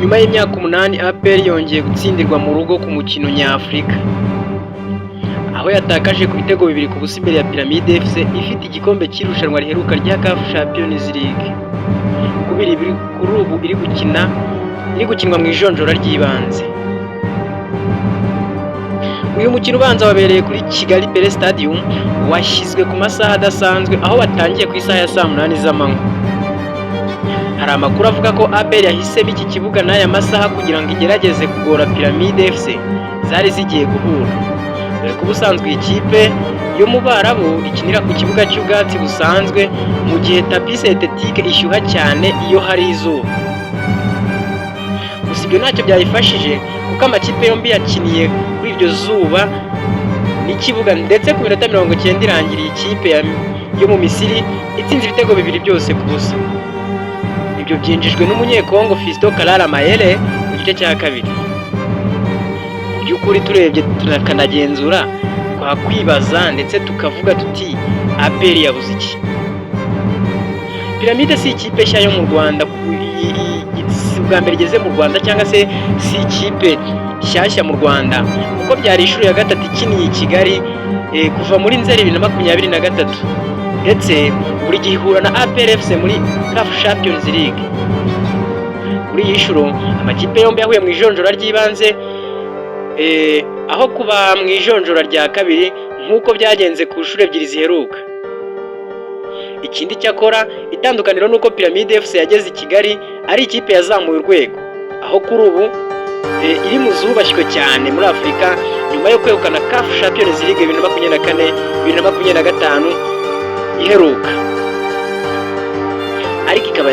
Nyuma y'imyaka 8, APR yongeye gutsindirwa mu rugo ku mukino nyafurika, aho yatakaje ku bitego 2-0 imbere ya Pyramids FC ifite igikombe cy'irushanwa riheruka rya CAF Champions League kuri ubu iri gukina, iri gukinwa mu ijonjora ry'ibanze. Uyu mukino ubanza wabereye kuri Kigali Pele Stadium, washyizwe ku masaha adasanzwe, aho watangiye ku isaha ya saa 8 z'amanywa. Hari amakuru avuga ko APR yahisemo iki kibuga n'aya masaha kugira ngo igerageze kugora Pyramids FC zari zigiye guhura, dore ko ubusanzwe iyi kipe yo mu Barabu ikinira ku kibuga cy'ubwatsi busanzwe, mu gihe tapis synthétique ishyuha cyane iyo hari izuba. Gusa ibyo ntacyo byayifashije, kuko amakipe yombi yakiniye kuri iryo zuba n'ikibuga, ndetse ku minota 90 irangiriye ikipe yo mu Misiri itsinze ibitego bibiri byose ku busa. Ibyo byinjijwe n'Umunyekongo Fiston Kalala Mayele mu gice cya kabiri. Mu by'ukuri, turebye tukanagenzura, twakwibaza ndetse tukavuga tuti: "APR yabuze iki?" Pyramids si ikipe nshya yo mu Rwanda, si ubwa mbere igeze mu Rwanda cyangwa se si ikipe nshyashya mu Rwanda, kuko byari inshuro ya gatatu ikiniye i Kigali kuva muri Nzeri 2023, ndetse buri gihe ihura na APR FC muri CAF Champions League. Kuri iyi nshuro amakipe yombi yahuye mu ijonjora ry'ibanze, aho kuba mu ijonjora rya kabiri nk'uko byagenze ku nshuro ebyiri ziheruka. Ikindi cyakora, itandukaniro ni uko Pyramids FC yageze i Kigali ari ikipe yazamuye urwego, aho kuri ubu iri mu zubashywe cyane muri Afurika nyuma yo kwegukana CAF Champions League 2024, 2025 iheruka, ariko ikaba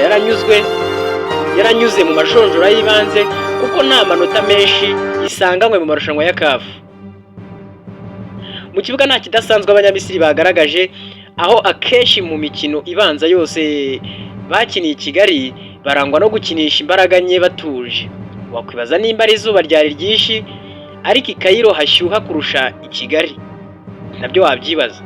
yaranyuze mu majonjora y'ibanze kuko nta manota menshi isanganywe mu marushanwa ya CAF. Mu kibuga nta kidasanzwe Abanyamisiri bagaragaje, aho akenshi mu mikino ibanza yose bakiniye i Kigali barangwa no gukinisha imbaraga nke batuje. Wakwibaza nimba ari izuba ryari ryinshi, ariko i Cairo hashyuha kurusha i Kigali, nabyo wabyibaza.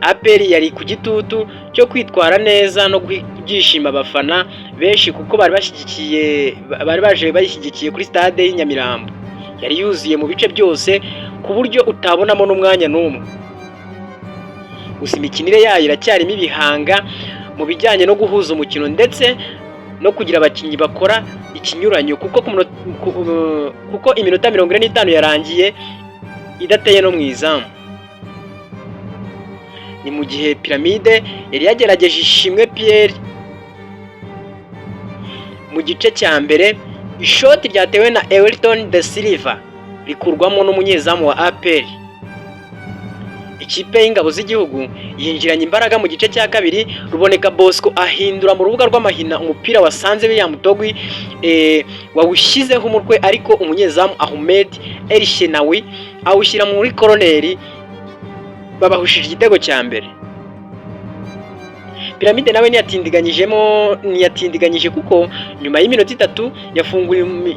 APR yari ku gitutu cyo kwitwara neza no guha ibyishimo abafana benshi, kuko bari bashyigikiye, bari baje bayishyigikiye kuri stade y'i Nyamirambo. Yari yuzuye mu bice byose ku buryo utabonamo n'umwanya n'umwe. Gusa imikinire yayo iracyarimo ibihanga mu bijyanye no guhuza umukino ndetse no kugira abakinnyi bakora ikinyuranyo, kuko iminota 45 yarangiye idateye no mu izamu. Ni mu gihe Pyramids yari yagerageje Ishimwe Pierre mu gice cya mbere, ishoti ryatewe na Everton da Silva rikurwamo n'umunyezamu wa APR. Ikipe y'Ingabo z'Igihugu yinjiranye imbaraga mu gice cya kabiri. Ruboneka Bosco ahindura mu rubuga rw'amahina umupira wasanze William Togui, wawushyizeho umutwe, ariko umunyezamu Ahmed El Shenawy awushyira muri koroneri, babahushije igitego cya mbere. Pyramids nawe ntiyatindiganyijemo, ntiyatindiganyije, kuko nyuma y'iminota 3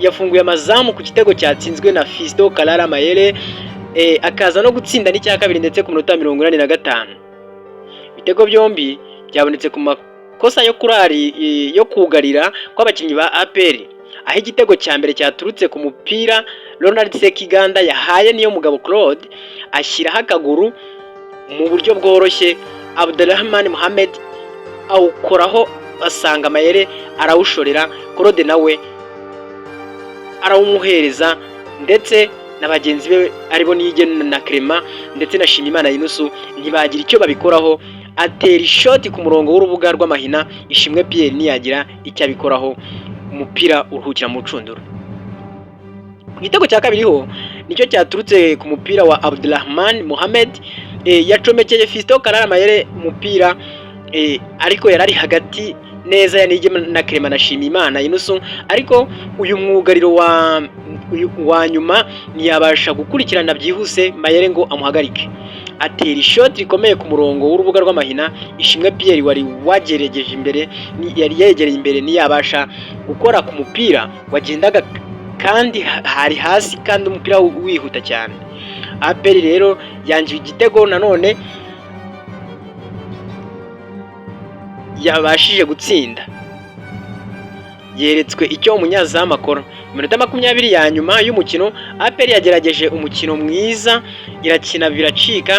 yafunguye amazamu ku gitego cyatsinzwe na Fiston Kalala Mayele, akaza no gutsinda n'icya kabiri ndetse ku minota 85. Ibitego byombi byabonetse ku makosa yo kurari yo kugarira kw'abakinnyi ba APR, aho igitego cya mbere cyaturutse ku mupira Ronald Sekiganda yahaye Niyomugabo Claude, ashyiraho akaguru mu buryo bworoshye, Abdulrahman Mohamed awukoraho asanga Mayele arawushorera, Claude nawe arawumuhereza, ndetse na bagenzi be aribo Niyigena na Clement ndetse na Shimimana Yunusu ntibagira icyo babikoraho. Atera ishoti ku murongo w'urubuga rw'amahina, Ishimwe Pierre ntiyagira icyo abikoraho, umupira uruhukira mu rucundura. Igitego cya kabiri ho nicyo cyaturutse ku mupira wa Abdulrahman Mohamed, yacomekeye Fiston Kalala Mayele umupira, ariko yari ari hagati neza ya Niyigena Clement na Shimimana Yunusu, ariko uyu mwugariro wa nyuma ntiyabasha gukurikirana byihuse Mayele ngo amuhagarike, atera ishoti rikomeye ku murongo w'urubuga rw'amahina. Ishimwe Pierre wari wageregeje imbere, yari yegereye imbere, ntiyabasha gukora ku mupira wagendaga kandi hari hasi kandi umupira wihuta cyane. APR rero yangiwe igitego nanone yabashije gutsinda. Yeretswe icyo umunyezamu akora. Mu minota 20 ya nyuma y'umukino, APR yagerageje umukino mwiza, irakina biracika,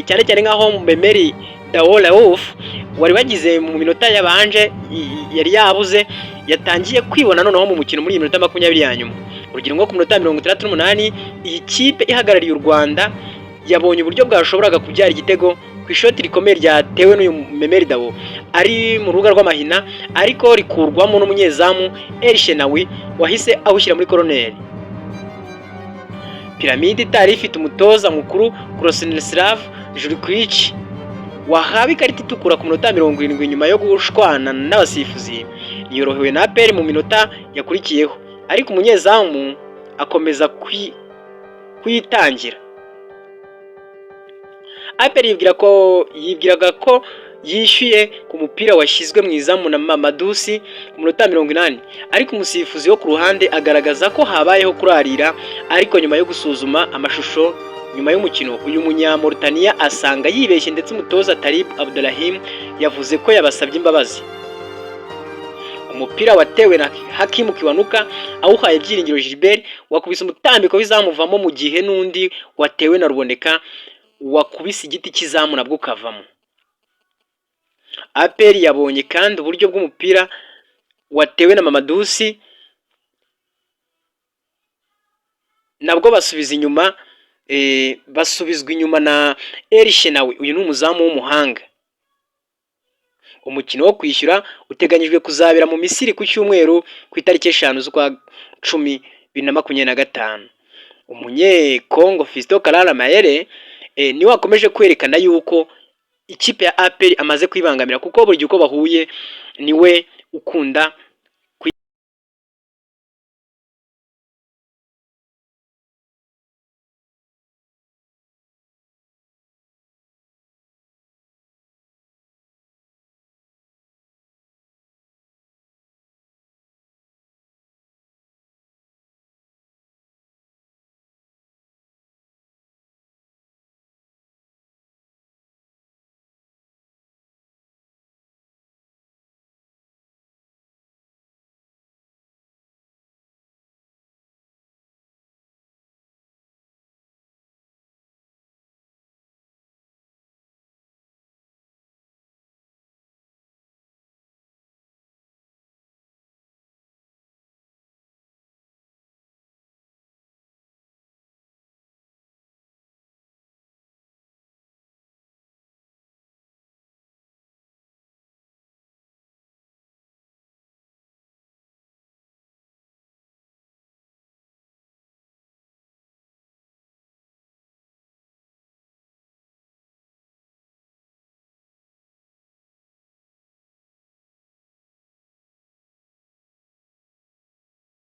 cyane cyane nk'aho Memel Dao Raouf wari wagize mu minota yabanje yari yabuze, yatangiye kwibona noneho mu mukino muri iyi minota 20 ya nyuma. Urugero nko ku minota 68, iyi kipe ihagarariye u Rwanda yabonye uburyo bwashoboraga kubyara igitego ku ishoti rikomeye ryatewe n'uyu Memel Dao ari mu rubuga rw'amahina, ariko rikurwamo n'umunyezamu El Shenawi wahise awushyira muri koroneri. Pyramids itari ifite umutoza mukuru Krunoslav Jurkic, wahawe ikarita itukura ku minota 70 nyuma yo gushwana n'abasifuzi, ntiyorohewe na APR mu minota yakurikiyeho, ariko umunyezamu akomeza kuyitangira. APR yibwira ko yibwiraga ko yishyuye ku mupira washyizwe mu izamu na Mamadou Sy ku minota 80, ariko umusifuzi wo ku ruhande agaragaza ko habayeho kurarira. Ariko nyuma yo gusuzuma amashusho nyuma y'umukino, uyu munyamauritania asanga yibeshye, ndetse umutoza Talib Abdurrahim yavuze ko yabasabye imbabazi. Umupira watewe na Hakimu Kiwanuka awuhaye Byiringiro Gilbert, wakubise umutambiko w'izamu uvamo, mu gihe n'undi watewe na Ruboneka wakubise igiti cy'izamu nabwo ukavamo. APR yabonye kandi uburyo bw'umupira watewe na Mamadou Sy, nabwo basubiza inyuma, basubizwa inyuma na El Shenawi. Uyu ni umuzamu w'umuhanga. Umukino wo kwishyura uteganyijwe kuzabera mu Misiri ku cyumweru ku itariki 5 z'ukwa 10 2025. Umunyekongo Fiston Kalala Mayele niwe wakomeje kwerekana yuko ikipe ya APR amaze kwibangamira, kuko buri gihe uko bahuye niwe ukunda.